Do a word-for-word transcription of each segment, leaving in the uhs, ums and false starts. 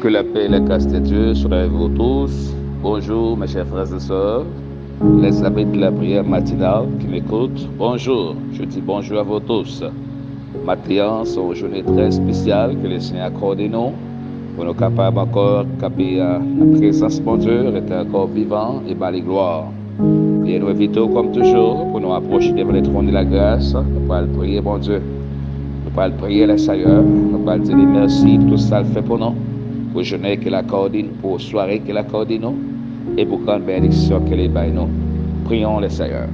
Que la paix et la grâce de Dieu soient avec vous tous. Bonjour, mes chers frères et sœurs, les amis de la prière matinale qui m'écoutent. Bonjour, je dis bonjour à vous tous. Maten an, se yon jounen trè espesyal ke Lesenyè akòde nou, pou nou kapab ankò kanpe nan prezans Bondye, rete ankò vivan e ba li glwa. E nou envite w, kòm toujou, pou nou apwoche devan le trône de la grâce. Nou pral priye Bondye. Nou pral priye Lesenyè. Nou pral di li mèsi pou tout sa l fè pou nou, pou jounen ke l akòde n, pou sware ke l akòde nou, e pou gran benediksyon ke li bay nou. Prions le Seigneur.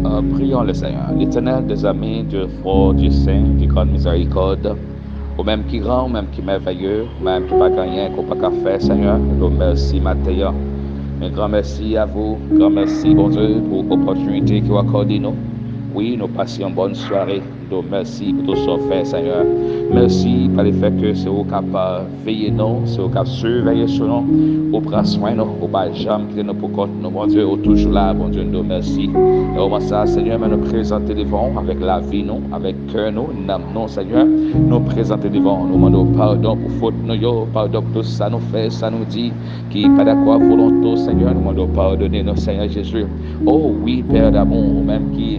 Euh, prions le Seigneur. L'Éternel des armées, Dieu fort, Dieu saint, Dieu grande miséricorde, ou menm ki gran, ou menm ki mèvèye, ou menm ki pa gen anyen ke w pa ka fè, Senyè, nou di w mèsi maten an. Un grand merci à vous, grand merci, Bondye, pou opòtinite ke w akòde nou. Wi, nou pase yon bòn sware. Di w mèsi pou tout sa w fè, Senyè. Mèsi pa le fè ke se ou k ap veye nou, se ou k ap siveye sou nou, ou pran swen nou, ou pa janm kite nou pou kont nou, Bondye, ou toujou la, Bondye, nou di w mèsi. Nan moman sa a, Senyè, men nou prezante devan w avèk lavi nou, avèk kè nou, nanm nou, Senyè. Nou prezante devan w, nou mande w padon pou fot nou yo, padon pou tout sa nou fè, sa nou di, ki pa dakò ak volonte w, Senyè. Nou mande w padone nou, Senyè Jezi. O wi, Pè damou, ou menm ki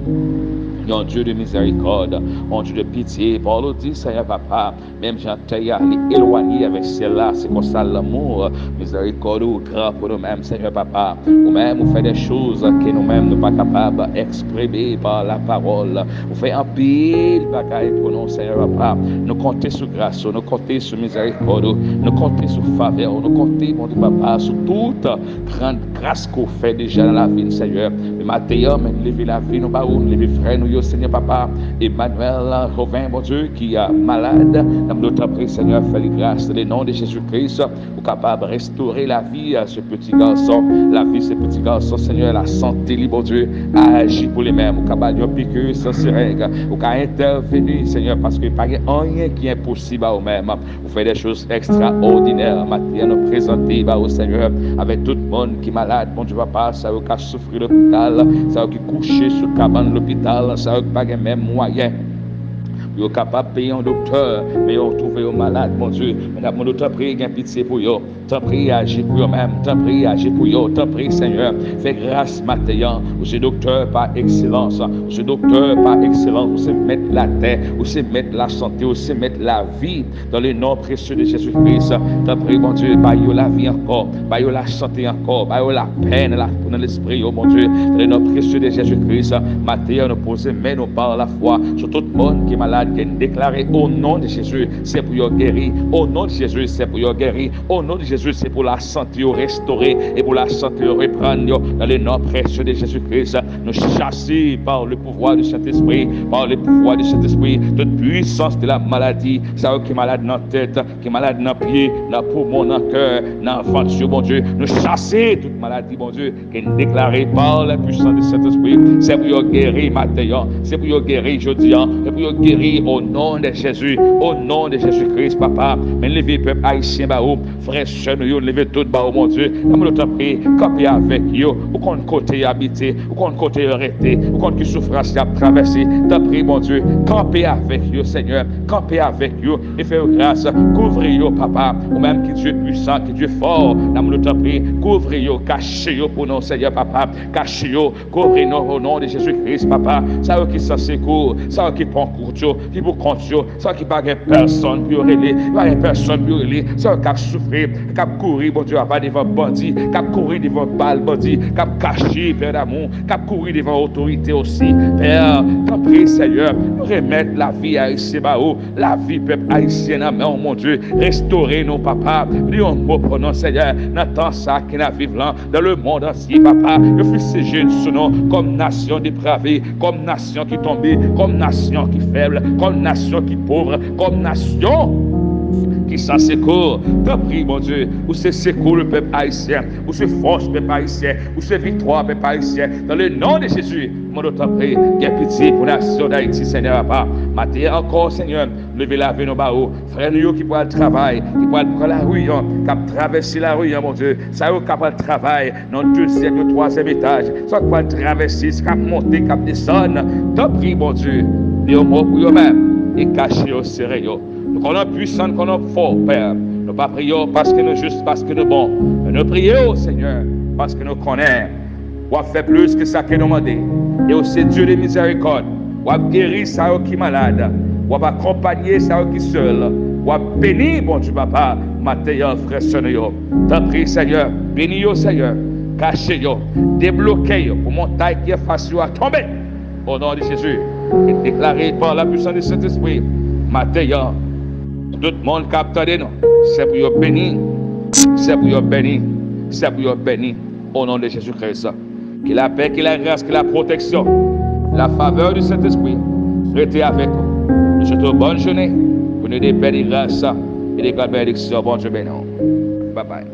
yon Dye de mizèrikòd, yon Dye de pitye. Pawòl ou di, Senyè Papa, menm jan tè a li elwanye avèk syèl la, se konsa lanmou, mizèrikòd ou gran pou nou menm, Senyè Papa. Ou menm, ou fè de choz ke nou menm nou pa kapab eksprime pa la pawòl. Ou fè anpil bagay pou nou, Senyè Papa. Nou konte sou gras ou, nou konte sou mizèrikòd ou, nou konte sou favè ou, nou konte, Bondye Papa, sou tout gran gras ke w fè deja nan lavi n, Senyè. Men maten an, men n leve lavi nou ba ou, n leve frè nou yo, Senyè Papa, Emmanuel Joven, Bondye, ki a malad. N ap di w tanpri, Senyè, fè li gras, nan le non de Jezi Kris, ou kapab restore lavi a se peti gason, lavi se peti gason, Senyè, lasante li, Bondye, aji pou li menm, ou ka ba l yon piki san sereng, ou ka entèveni, Senyè, paske pa gen anyen ki enposib a ou menm. Ou fè de choz ekstraòdinè. Maten an, nou prezante ba ou, Senyè, avèk tout moun ki malad, Bondye Papa, sa yo ka soufri lopital, sa yo ki kouche sou kabann lopital, sa yo ki pa gen menm mwayen pou yo kapab peye yon doktè, men yo twouve yo malad, Bondye. Men n ap mande w, tanpri, gen pitye pou yo. Tanpri, aji pou yo menm. Tanpri, aji pou yo. Tanpri, Senyè, fè gras maten an. Ou se doktè pa ekselans. Ou se doktè pa ekselans. Ou se mèt latè. Ou se mèt lasante. Ou se mèt lavi. Dans le nom précieux de Jésus-Christ, tanpri, Bondye, ba yo lavi ankò, ba yo lasante ankò, ba yo lapè nan la, nan lespri yo, Bondye. Dans le nom précieux de Jésus-Christ, maten an, nou poze men nou pa lafwa sou tout moun ki malad, ke n deklare, o non de Jezi, se pou yo geri. O non de Jezi, se pou yo geri. O non de Jezi, se pou lasante yo restore e pou lasante yo reprann yo. Dans le nom précieux de Jésus-Christ, nous chassons par le pouvoir du Saint-Esprit, par le pouvoir du Saint-Esprit, toute puissance de la maladie, sa yo ki malad nan tèt, ki malad nan pye, nan poumon, nan kè, nan vant yo, Bondye. Nou chase tout maladi, Bondye, ke n deklare par la puissance du Saint-Esprit. Se pou yo geri maten an, se pou yo geri jodi an, se pou yo geri o non de Jezi, o non de Jezi Kris, Papa. Men leve pèp ayisyen ba ou, frè, sè nou yo, leve tout ba ou, Bondye. Nan men nou, tanpri, kanpe avèk yo. Ou konn kote yo abite, ou konn kote yo rete, ou konn ki soufrans y ap travèse. Tanpri, Bondye, kanpe avèk yo, Senyè. Kanpe avèk yo e fè yo gras. Kouvri yo, Papa. Ou menm ki Dye pwisan, ki Dye fò. Nan men nou, tanpri, kouvri yo, kache yo pou nou, Senyè, Papa. Kache yo, kouvri nou, o non de Jezi Kris, Papa. Sa yo ki san sekou, sa yo ki pran kout yo, ki pou kont yo, sa yo ki pa gen pèsonn pou yo rele, pa gen pèsonn pou yo rele, sa yo k ap soufri, k ap kouri, Bondye, apa devan bandi, k ap kouri devan bal bandi, k ap kache, Pè damou, k ap kouri devan otorite osi. Pè, tanpri, Senyè, nou remèt lavi ayisyen ba ou, lavi pèp ayisyen nan men w, Bondye. Restore nou, Papa. Di yon mo pou nou, Senyè, nan tan sa ki n ap viv lan, dans le monde entier, Papa. Yo fustige sou nou kòm nasyon deprave, kòm nasyon ki tonbe, kòm nasyon ki fèb, kòm nasyon ki pòv, kòm nasyon ki san sekou. Tanpri, Bondye, ou se sekou le pèp ayisyen, ou se fòs pèp ayisyen, ou se viktwa pèp ayisyen. Dans le nom de Jésus, mande w tanpri, gen pitye pou nasyon Dayiti, Senyè, Papa. Maten an ankò, Senyè, leve lavi nou ba ou. Frè nou yo ki pral travay, ki pral pran lari an, k ap travèse lari an, Bondye. Sa yo k ap pral travay nan dezyèm, nan twazyèm etaj, sa k pral travèse, sa k ap monte, k ap desann. Tanpri, Bondye, di yon mo pou yo menm e kache yo, sere yo. Nou konnen w pwisan, nou konnen w fò, Pè. Nou pa priye w paske nou jis, paske nou bon. Men nou priye w, Senyè, paske nou konnen w ap fè plis ke sa ke nou mande. E w se Dye de mizèrikòd. W ap geri sa yo ki malad. W ap akonpanye sa yo ki sèl. W ap beni, Bondye Papa, maten an, frè sè nou yo. Tanpri, Senyè, beni yo, Senyè. Kache yo. Debloke yo pou montay ki anfas yo a tonbe. O non de Jezi, e deklare pa la pwisans de Sentespri, maten an, tout moun k ap tande nou, se pou yo beni, se pou yo beni, se pou yo beni, o non de Jezi Kris. Ke lapè, ke lagras, ke lapwoteksyon, lafavè de Sentespri rete avèk ou. Nou swete w bòn jounen, pou nou de bèl gras e de gran benediksyon. Bondye beni w. Babay.